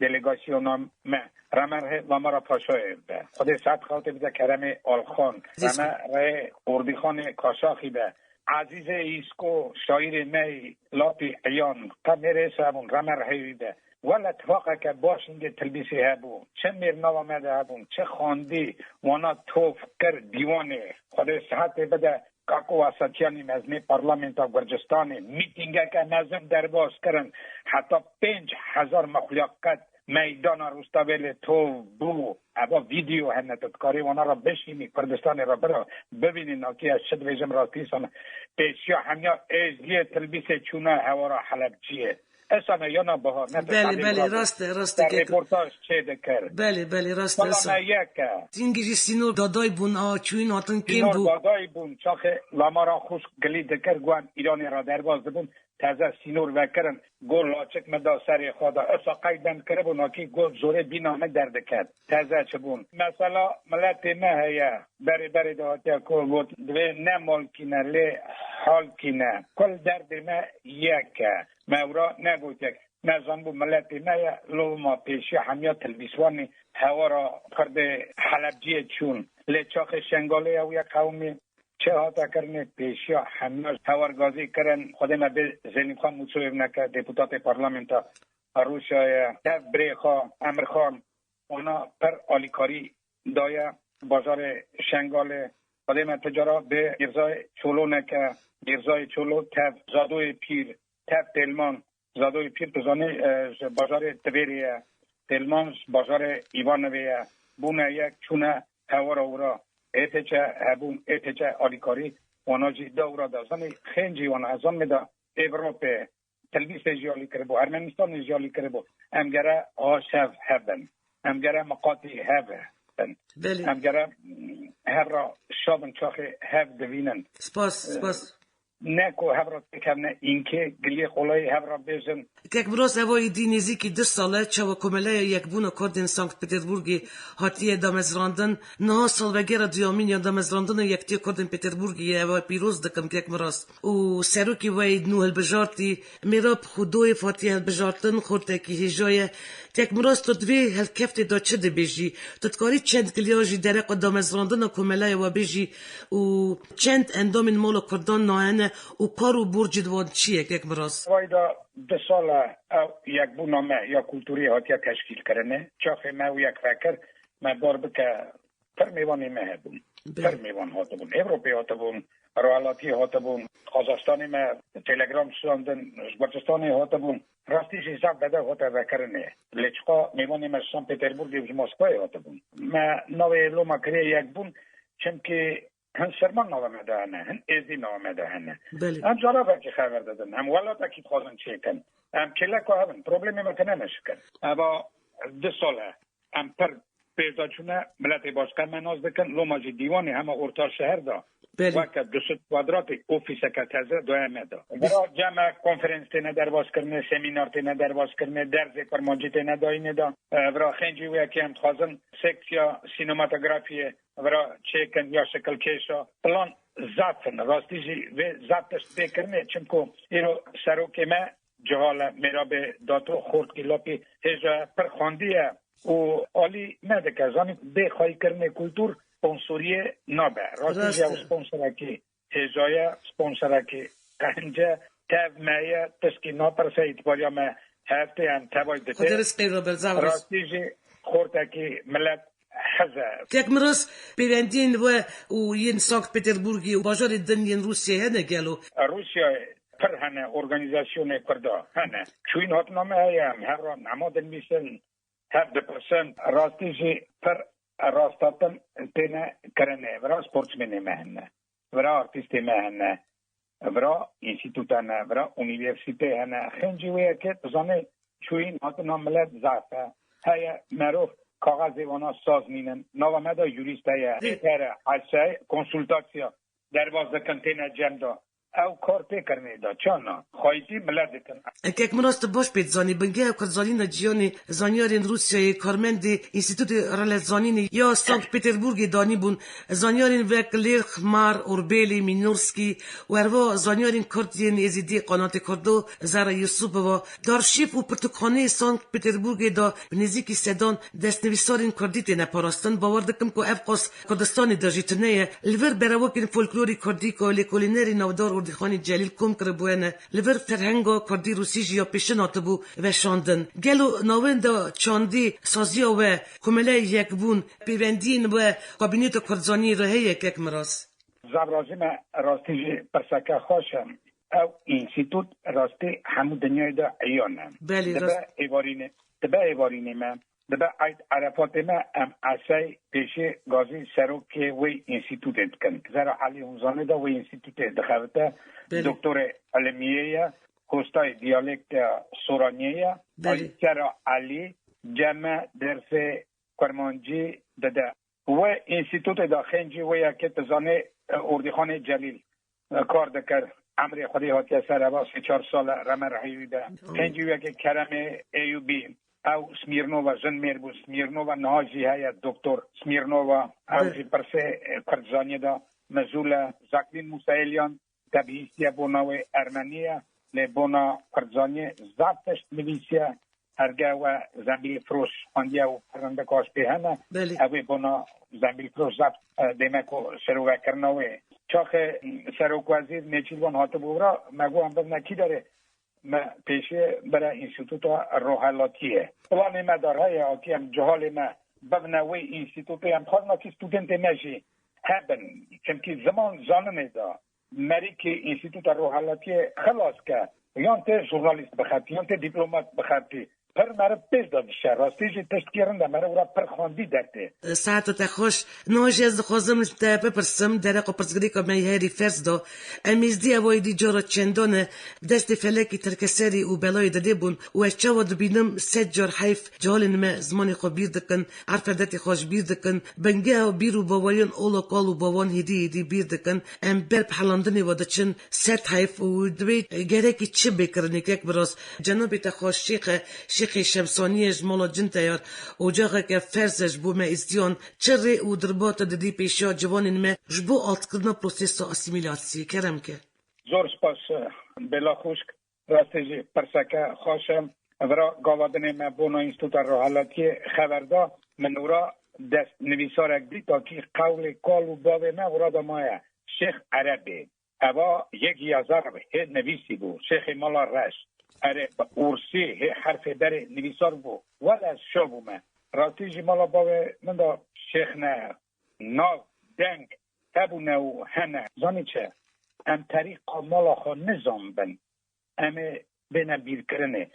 delegasyona me. Remerhê Lamara Paşayê be. Xwedê saet xewtê bide keremê Alxan. Zî- Remerhê Qurdîxanê Kaşaxî be. Ezîzê Îsko, şaîrê me yî, Latî Eyan, qe mêrê se hebûn, remerhê wî be. Wele tifaqeke baş hingê Tilbîsê hebû. Çi mêrnava me de hebûn, çi xwendî, wana top kir dîwanê. Xwedê sihetê bide Kako Asatyanî, mezinê Parlamenta Gurcistanê, mîtîngeke mezin derbas kirin. Heta pênc hezar mexliyaqet meydana Rûstavêlê tov bû. Eva vîdeo hene, tu dikarî wana re bişînî, Kurdistanê re bira bibînî, nakî ez çi dibêjim rastî sana. Pêşiya hemiya êzdiyê Tilbîsê çûne hewara Helebciyê. Esane yana Bahar, ne tu Belê, telî belê, bira rast e, rast e, te keko. Reportaj çê dikir. Belê, belê, rast e, Wala esa. me yek e. Hingî jî sînor daday bûn, a, çûyîn hatin kêm Sînor bû. daday bûn, çaxê Lamara xwişk gilî dikir, guan Îranê re derbas dibûn, teze sînor vekirin, got laçik min da serê xwe de. Esa qey bend kiribû, nakî got zorê bîna min derdiket. Teze çi bûn. Mesela miletê me heye, berê berê de hatiye ku got, divê ne malkî ne, lê halkî ne. Kul derdê me yek e. Me wira negotiye. Me zanibû miletê me ye, loma pêşiya hemiya Tilbîswanê hewara Kurdê Helebciyê çûn. Lê çaxê Şengalê ew ye qewimê çi hate kirinê, pêşiya hemiya hewargazî kirin. Xwedê me bê Zeynîbxan Mûçoyevneke, deputatê Parlamenta Rûsyayê, tev birê xwe Emirxan, wana pir alîkarî daye bajarê Şengalê. Xwedê me ti cara bê Mîrzayê Çoloneke, Mîrzayê Çolo tev Zadoyê Pîr, tev Têlman, Zadoyê Pîr, tu zanî, e, ji bajarê Tivêrê ye. Têlman ji bajarê Îvanivê ye. Bûne yek, çûne hewara wira. Ê T Ç hebûn, Ê T Ç alîkarî wana jî da wira da. Zanî xêncî wana, ez zanimê da Ewropê, Tilbîsê jî alî kiribû, Ermenistanê jî alî kiribû. Em gere aşev hebin. Em gere miqatî hev bin. Belê. Em gere, mm, hev ra şa bin, çaxê hev divînin. Spas, E, spas. ne ku hev re têkevne înkê, giliyê qolayî hev re bêjin. Kek Miroz, eva êdî nêzîkî du sal e, çawa Komeleya Yekbûna Kurdên Sankt Peterburgê hatiye damezrandin. Niha salvegera duyamîn ya damezrandina Yekitiya Kurdên Peterburgê ye, eva pîroz dikim, Kek Miroz. Û serokê we yê nû hilbijartî, Mêrab Xudoyev hatiye hilbijartin, xortekî hêja ye. Kek Miroz, tu di vê helkeftê de çi dibêjî? Tu dikarî çend kiliya jî dereqa damezrandina Komeleya we bêjî û çend endamên mala Kurdan nahene û kar û borcên wan çi ye, Kek Miroz? Vayda du sal e ew yekbûna me ya kulturî hatiye teşkîlkirinê. Çaxê me û yek vekir, me bar bike, pir mêvanê me hebûn. Belê. Pir mêvan hatibûn. Ewropê hatibûn, Rojhelatiyê hatibûn, Qazaxstanê me telegram şandin, ji Gurcistanê hatibûn. Rastî jî zaf bedew hate vekirinê. Lê çiqa mêvanê me ji San Peterburgê û ji Moskvayê hatibûn. Me navê loma kiriye Yekbûn, çimkî hin Sirman nava me de hene, hin Êzdî nava me de hene. Belê. Em caravekî xeber didin, em welatekî dixwazin çêkin. Em kêleka hev in, problemê me tune ne şikin. Eva du sal e, em pir pêşda çûne, miletê başqe me nas dikin, loma jî dîwanê hema orta şeher de Belê. weke du sed kwadratî ofîseke teze daye me de. Vira cem e konferans têne derbas kirine, semînar têne derbas kirine, dersê kurmancî têne dayînê de. E, vira xêncî wê yekê em dixwazin seksiya sînematografiyê vira çêkin ya şikilkêşa. Plan zaf in, rastî jî vê zaf tişt bê kirinê, çimku îro serokê me Cihale Mêrabê Dato Xortkî Lapî hêja pir xwendiye û alî nedike. Zanî bê xweyîkirinê kultur sponsoriyê nabe. Rastî jî Rast ew e. sponsorekî hêja ye, sponsorekî qehinc e, tev me ye, tişkî napirse, îtibariya me hev tê, em tevay Xwedê didê. rizqê re ber, zaf rizq. Rastî jî xortekî milet hez e. Kek Miroz, pêwendiyên we û yên Sankt Peterburgê û bajarê din yên Rûsyayê hene gelo? Rûsyayê pir hene, organîzasyonê Kurda hene. Çûyîn hatina me heye, em hev re nema dinivîsin, hev dipirsin. Rastî jî pir rastatin têne kirinê. Vira sportsmenê me hene, vira artîstê me hene, vira înstîtuta ne, vira unîversîtê hene. Xêncî wê yekê, tu zanî, çûyîn hatina milet zaf e. Heye merov kaxezê wana saz nînin. Nava me de jurîst heye. Dî. Êkere, esey, konsultasya derbas dikin, têne cem de. Ew kar tê kirinê de, çana xwayîtî milet dikin. Kek Miroz, tu baş pê dizanî, bingeha kurdzanîna cîhanê, zanyarên Rûsyayê, karmendê Înstîtûtê Reletzanînê ya Sankt Peterburgê danîbûn. Zanyarên wek Lêrx, Mar, Orbêlî, Mînorskî û herwiha zanyarên kurd yên Êzîdî, Qanatê Kurdo, Zehra Yusupova, di arşîv û pirtûkxaneyê Sankt Peterburgê de bi nêzîkî sedan destnivîsarên kurdî têne parastin. Bawer dikim ku ev qas Kurdistanê de jî tune ye. Li vir berevokên folklorî kurdî ku lêkolînerê navdar Ordîxanî Celîl kom kiribûyene, li vir ferhenga kurdî rûsî jî ya pêşin hatibû veşandin. Gelo navenda çandî, saziya we, Komeleyê Yekbûn, pêwendiyên we kabîneta kurdzanî re heye, kek Miroz? Zaf razî me, rastî jî pirseke xweş e. Ew înstîtût rastî hemû dinyayê de eyan e. Belê, Dibe rast. êvarînê, dibe êvarînê me, dibe eyd Erefatê me, em esey pêşê gazî serokê wê înstîtûtê dikin. Zehra Elî hûn zanê de wê înstîtûtê dixebite, Belê. doktorê ilimiyê ye, kostayê diyalekta soraniyê ye. Belê. Aysera Elî cem e dersê kurmancî dide. Wê înstîtûtê de xêncî wê yekê, tu zanê, e, Ordîxanê Celîl, e, kar dikir. Emrê Xwedê hatiye ser eva sê çar sal e, reme rehî wî be. Amin. Xêncî wê yekê Keremê Eyûbî, ew Smîrnova, jin mêr bû Smîrnova, niha jî heye Doktor Smîrnova, ew Bi- jî pirsê, e, kurdzaniyê de mezûl e. Zaklîn Mûsaelyan, te bihîstiye bona wê ermenî ye, lê bona kurdzaniyê zaf tişt nivîsiye. Herge we Zembîlfiroş xwendiye û pirrindek aş pê hene. Belê. Ew ê bona Zembîlfiroş zaf, e, dême ku şirovekirina wê. Çaxê serokwezîr Nêçîrvan hatibû vira, me got em bibine kî derê? Me pêşê bire Înstîtuta Rohelatiyê. Planê me de heye, hatiye em cihalê me bibine wê înstîtutê. Em dixwazin akî studentê me jî hebin. Çimkî ziman zaninê de merîkê Înstîtuta Rohelatiyê xilas ke, yan tê jurnalîst bixebitî, yan tê dîplomat bixebitî. Pir meriv pêş de dişe. Rastî jî tiştkî rind e. Meriv wira pir xwendî dertê. Saeta te xweş. Niha jî ez dixwazim ji te bipirsim, dereqa pirsgirêka me yê herî ferz de. Em êzdî ev êdî cara çendan e, destê felekî terkeserî û belayê didê bûn û ez çawa dibînim sed car heyf, cihalên me zimanê xwe bîr dikin, erf û edetê xwe ji bîr dikin, bingeha bîr û baweriyan ola kal û bavan hêdî hêdî bîr dikin. Em ber bi helandinê ve diçin, sed heyf û divê gerekî çi bê kirinê kek Miras? Cenabê te xweş şêx e, şêxê Şemsaniyê ji mala cin teyar, ocaxeke ferz e ji bo me êzdiyan, çi rê û dirbata didî pêşiya ciwanên me ji bo altkirina prosesa asîmîlasyê? Kerem ke. Zor spas, bêla xwişk. Rastî jî pirseke xweş e. Vira gava dinê me bona Înstîtuta Rojhilatiyê xeber da. Min wira dest nivîsarek dît, takî qewlê kal û bavê me wira de maye. Şêx Erebê. Eva yek yazar hê nivîsî bû. Şêxê Mala Reş. Erê, bi ûrsî hê herfê berê nivîsar bû. Wele şa bûme. Rastî jî mala bavê min de şêx ne. Nav, deng hebûne û hene. Zanî çi? Em terîqa mala xwe nizanbin. Em ê bêne bîrkirinê.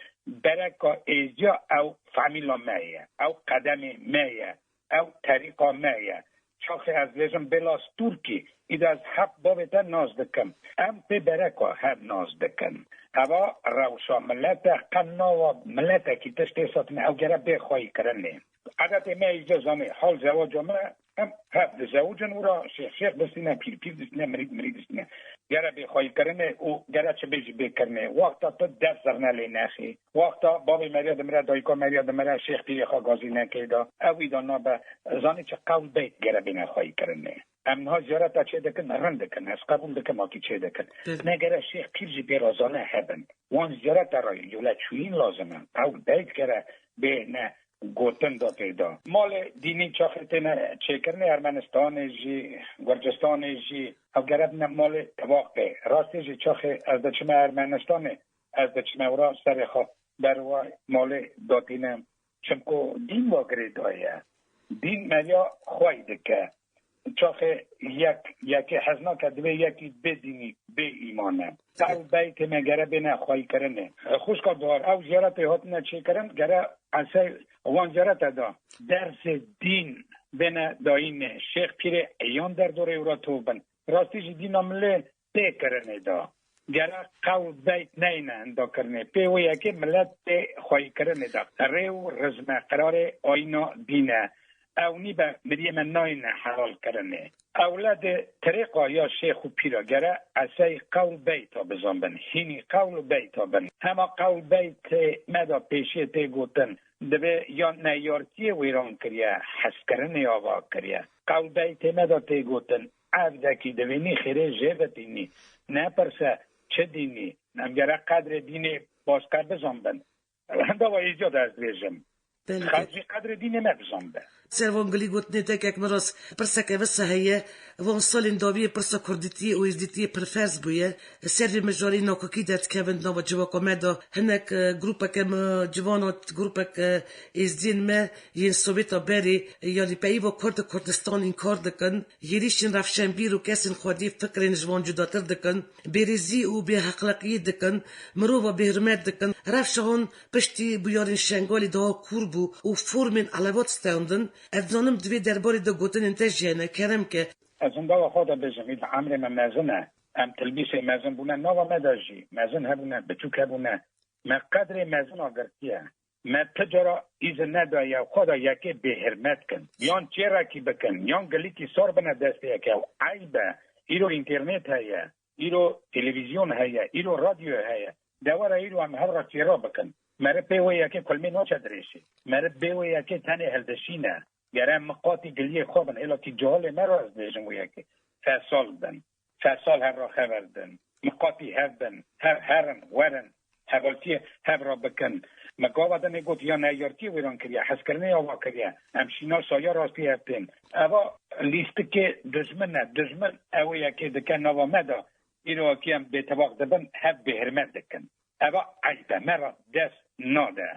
Bereka êziya ew famîla me ye. Ew qedemê me ye. Ew terîqa me ye. Çaxê ez dibêjim bêla stûrkî, îda ez heq bavê te nas dikim. Em pê bereka hev nas dikin. Eva rewşa milet e, qe nava miletekî tiştê satine, ew gere bê xweyîkirinê. Edetê me îca zanê, hal zewaca me, em hev dizewicin û ra şêx, şêx distîne, pîr, pîr distîne, mirîd, mirîd distîne. Gere bê xweyîkirinê û gere çi bê jî bê kirinê. Wexta tu dest zirne lê nexî. Wexta bavê meriya dimire, dayika meriya dimire, şêx pîrê xwe gazî nekê da. Ew îda nabe, zanî çi qewl beyt gere bêne xweyîkirinê. Em niha ziyareta çê dikin, rind dikin, ez qebûl dikim akî çê dikin. Peki. Me gere şêx pîr jî bê razane hebin. Wan ziyareta re yole çûyîn lazim e. Qewl beyt gere bêne gotin da tê da. Malê dînî çaxê têne çêkirinê Ermenistanê jî, Gurcistanê jî, ew gere bine malê tevaxê. Rastî jî çaxê ez diçime Ermenistanê, ez diçime wira serê xwe ber wa malê datîne. Çimku dîn wa girêdaye. Dîn meriya xwey dike. Çaxê yek, yekê hez nake, divê yekî bê dînî, bê îman e. Ew beytê me gere bêne xweykirinê. Xwişka Duhar, ew ziyaretê hatine çêkirin, gere esey wan ziyarete de dersê dîn bêne dayînê. Şêx pîrê eyan derdorê wira tov bin. Rastî jî dîna milê tê kirinê de. Gere qewl beyt neyne indakirinê. Pê wê yekê milet tê xweykirinê de. Rê û rizme qirarê ayîna dîn e. Ew nîbe miriyê me nayne helal kirinê. Ewledê tirêqa ya şêx û pîra gere esey qewl beyta bizanbin. Hînî qewl beyta bin. Hema qewl beytê me de pêşiyê tê gotin. Divê ya neyartiyê wêran kiriye, hezkirinê ava kiriye. Qewl beytê me de tê gotin. Evdekî divênî xêrê jê bitînî. Nepirse çi dînî. Em gere qedrê dînê başqe bizanbin. Hindava êziya de ez dibêjim. Belê. Xelk jî qedrê dînê me bizanbe. Ser van gilî gotinê te kek Miras, pirseke wisa heye. Van salên dawiyê pirsa kurdîtiyê û êzdîtiyê pirferz bûye. Ser vê mijarê nakokî derdikevin nava civaka me de. Hinek, e, grûpeke me civana, grûpeke êzdiyên me yên Sowêta berê, yanî peyva Kurd û Kurdistan înkar dikin. Hêrîşên rewşenbîr û kesên xwedî fikrên ji wan cudatir dikin. Bêrêzî û bêhexleqiyê dikin. Mirova bêhurmet dikin. Rewşa wan piştî bûyerên Şengalê daha kûr bû û formên elevat stendin. Ez dizanim di vê derbarê de gotinên te jî hene. Kerem ke. Ez hindava xwe de bêjim, î di emrê me mezin e. Em tilbîsê mezin bûne, nava me de jî mezin hebûne, biçûk hebûne. Me qedrê mezina girtiye. Me ti cara îzin nedaye xwe de yekê bêhirmet kin. Yan çêrekî bikin, yan gilîkî sar bine destê yekê. Ew eyb e. Îro înternêt heye, îro televîzyon heye, îro radyo heye. De were îro em hev re çêra bikin. Meriv pê wê yekê kulmê naçe dirêşê. Meriv bê wê yekê tenê hildişîne. Gere em miqatî giliyê xwe bin. Hêla kî cihalê me re ez dibêjim wê yekê. Fesal bin. Fesal hev re xever din. Miqatî hev bin. Hev herin, werin. Hevaltiyê hev re bikin. Me gava dinê got ya neyartiyê wêran kiriye, hezkirinê ava kiriye. Em şîna saya rastî hev tên. Eva lîstikê dijmin e. Dijmin ew ê yekê dike nava me de. Îro kî em bêtevaq dibin, hev bêhirmet dikin. Eva eyb e, me re dest nade.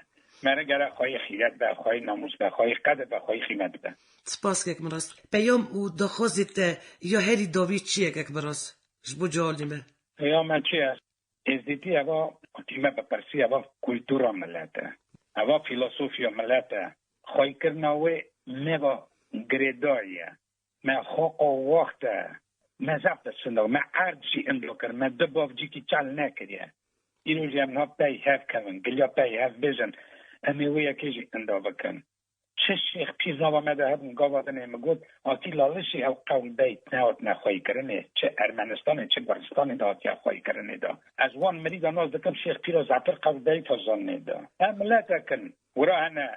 Me re gere xweyî xîret be, xweyî namûs be, xweyî qedir be, xweyî xîmet be. Spas kek Miras. Peyam û daxwazê te ya herî dawî çi ye kek Miras? Ji bo cihalê me. Peyama çi ye? Êzdîtî eva, tîme bi pirsî eva kultura milet e. Eva filosofiya millet e. Xweyîkirina wê neva girêdayî ye. Me xoqa wext e. Me zaf dest sinda. Me erd jî indo kir. Me di bavcîkî çal nekiriye. Îro jî em niha pey hev kevin. Giliya pey hev bêjin. Em ê wê yekê jî indo bikin. Çi şêx pîr nava me de hebûn, gava dinê min got, Atîla Lişî ew qewl beyt nehatine xweyîkirinê, çi Ermenistanê, çi Kurdistanê de hatiye xweyîkirinê de. Ez wan mirîda nas dikim, şêx pîra zafir qewl beyta zanînê de. Em miletek in, wira hene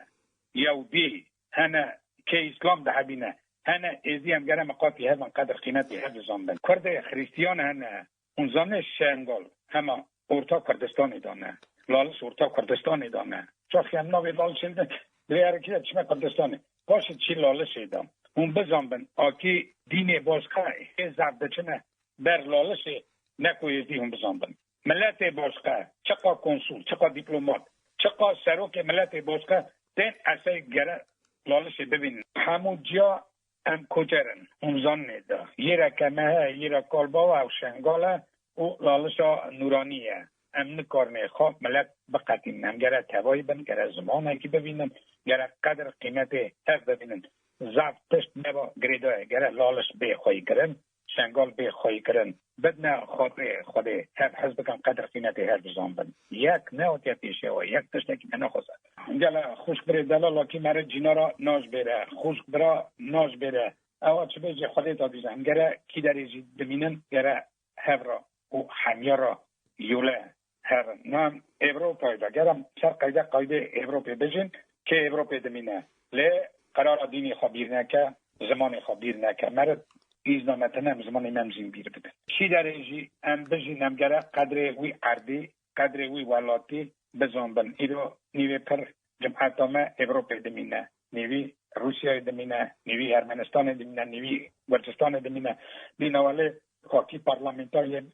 Yewdî, hene kê Îslam dihebîne, hene Êzî, em gere miqatî hev in, qedir qîmetê hev dizanbin. Kurdê Xrîstiyan hene, Hûn zanê Şengal hema orta Kurdistanê de ne. Laliş orta Kurdistanê de ne. Çaxî em navê Lalişê bidin, divê her kî de çime Kurdistanê. Paşê çî Lalişê de. Hûn bizanbin, akî dînê başqa hê zaf diçine ber Lalişê, ne ku êzdî hûn bizanbin. Miletê başqa, çiqa konsul, çiqa dîplomat, çiqa serokê miletê başqa tên esey gere Lalişê bibînin. Hemû ciya Em koçer in, hûn zanê de. Yê re keme heye, yê re kalbawa ew Şengal e û Lalişa Nûranî ye. Em nikarinê xwe milet biqetînin. Em gere tevayî bin, gere zimanekî bibînin, gere qedir qîmetê hev bibînin. Zaf tişt neba girêdayê, gere Laliş bê xweyîkirin, Şengal bê xweyîkirin. Bidine xatirê Xwedê, hev hez bikin, qedir qîmetê hev bizanbin. Yek neotiye pêşiya we, yek tiştekî me nexwaze. Gele xwişk birê delal, lakî mere cînara naj bêre, xwişk bira naj bêre. Ewa çi bê jê Xwedê da dîzan. Gere kî derê jî dimînin, gere hev ra û hemiya ra yole herin. Nan Ewropayê de, gere ser qeyde qaydê Ewropê bijîn, kê Ewropê dimîne. Lê qerara dînê xwe bîr neke, zimanê xwe bîr neke. Mere îzna me tine em zimanê me em jîn bîr bikin. Kî derê jî em bijîn, em gere qedrê wî erdî, qedrê wî welatî bizanbin. Îro nîvê pir cimeta me Ewropê dimîne, nîvî Rûsyayê dimîne, nîvî Ermenistanê dimîne, nîvî Gurcistanê dimîne. Dîna welê xakî parlamenter yên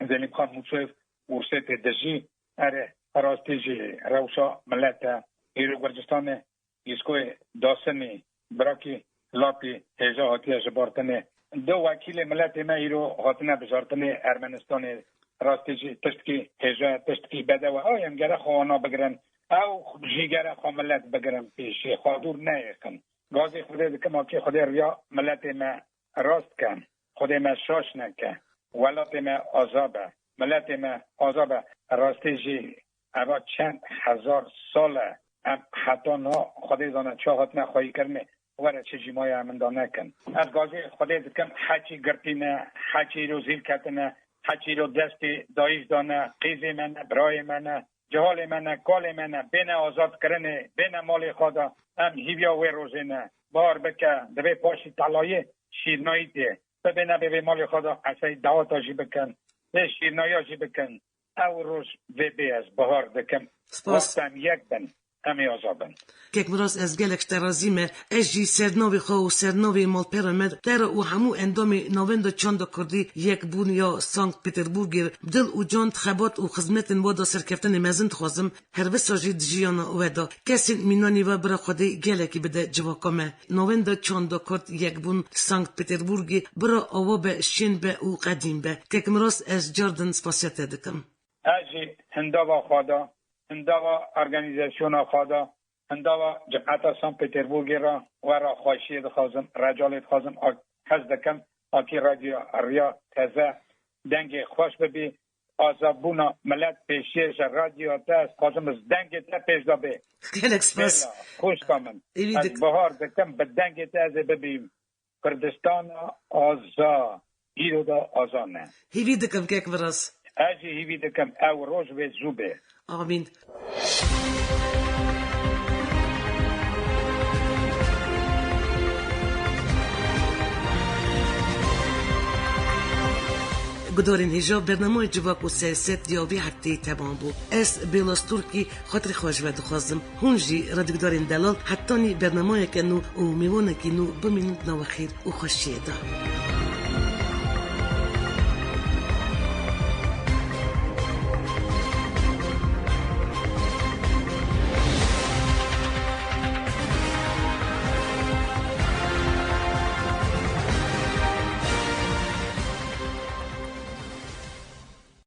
Zelîmxan Mûsoyev Ûrsêtê dijî. Erê, rastî jî rewşa milet e. Îro Gurcistanê Îskoyê Dasinî, birakî Latî hêja hatiye jibartinê. Du wekîlê miletê me îro hatine bijartinê Ermenistanê. Rastî jî tiştkî hêja ye, tiştkî bedew e. Ew em gere xwe wana bigirin. Ew jî gere xwe milet bigirin pêşê, xwe dûr neyêxin. Gazê Xwedê dikim, akê Xwedê riya miletê me rast ke. Xwedê me şaş neke. Welatê me aza be. Miletê me aza be. Rastî jî eva çend hezar sal e. Em heta niha Xwedê zane ça hatine xweyîkirinê. Were çi cîmaya em inda nekin. Ez gazê Xwedê dikim, heçî girtî ne, heçî îro zîl ketine, heçî îro destê dayîş dane, qîzê me ne, birayê me ne, cihalê me ne, kalê me ne, bêne azadkirinê, bêne malê xwe de. Em hîviya wê rojê ne. Bahar bike, divê paşî telayê şîrnayî tê. Bibêne bê vê malê xwe de esey daweta jî bikin. Vê şîrnayiya jî bikin. Ew roj vê bê ez bahar dikim. Spas. Wexta em yek bin, em ê aza bin. Kek Miras, ez gelek ji te razî me. Ez jî ser navê xwe û ser navê malpera me, te re û hemû endamê Navenda Çanda Kurdî Yekbûn ya Sankt Peterburgê dil û can di xebat û xizmetên we de serkeftinê mezin dixwazim. Her wisa jî di jiyana we de kesên mînanî we bira Xwedê gelekî bide civaka me. Navenda Çanda Kurd Yekbûn Sankt Peterburgê bira awa be, şên be û qedîm be. Kek Miras, ez cardin spasiya te dikim. Ez jî hindava xwe de, hindava organîzasyona xwe de, hindava cimeta Sankt Peterburgê re we re xweşiyê dixwazim, recalê dixwazim, a-, hez dikim, akî radyo riya teze dengê xweş bibî, azadbûna milet pêşiyê ji radyoya te, ez dixwazim ji dengê te pêş de bê. Gelek spas. Bêla, xwişka min. Êvî Ez dik- bihar dikim, bi dengê te ez ê bibîm. Kurdistana aza, îro de aza ne. Hîvî dikim kek Miras. Ez jî hîvî dikim, ew roj vê zû bê. Amîn. Gudarên hêja, bernameya Civak û Siyaset ya vê hefteyê temam bû. Ez Bêla Stûrkî xatirê xwe ji we dixwazim. Hûn jî radyogudarên delal hetanî bernameyeke nû û mêvanekî nû bimînin di nava xêr û xweşiyê de.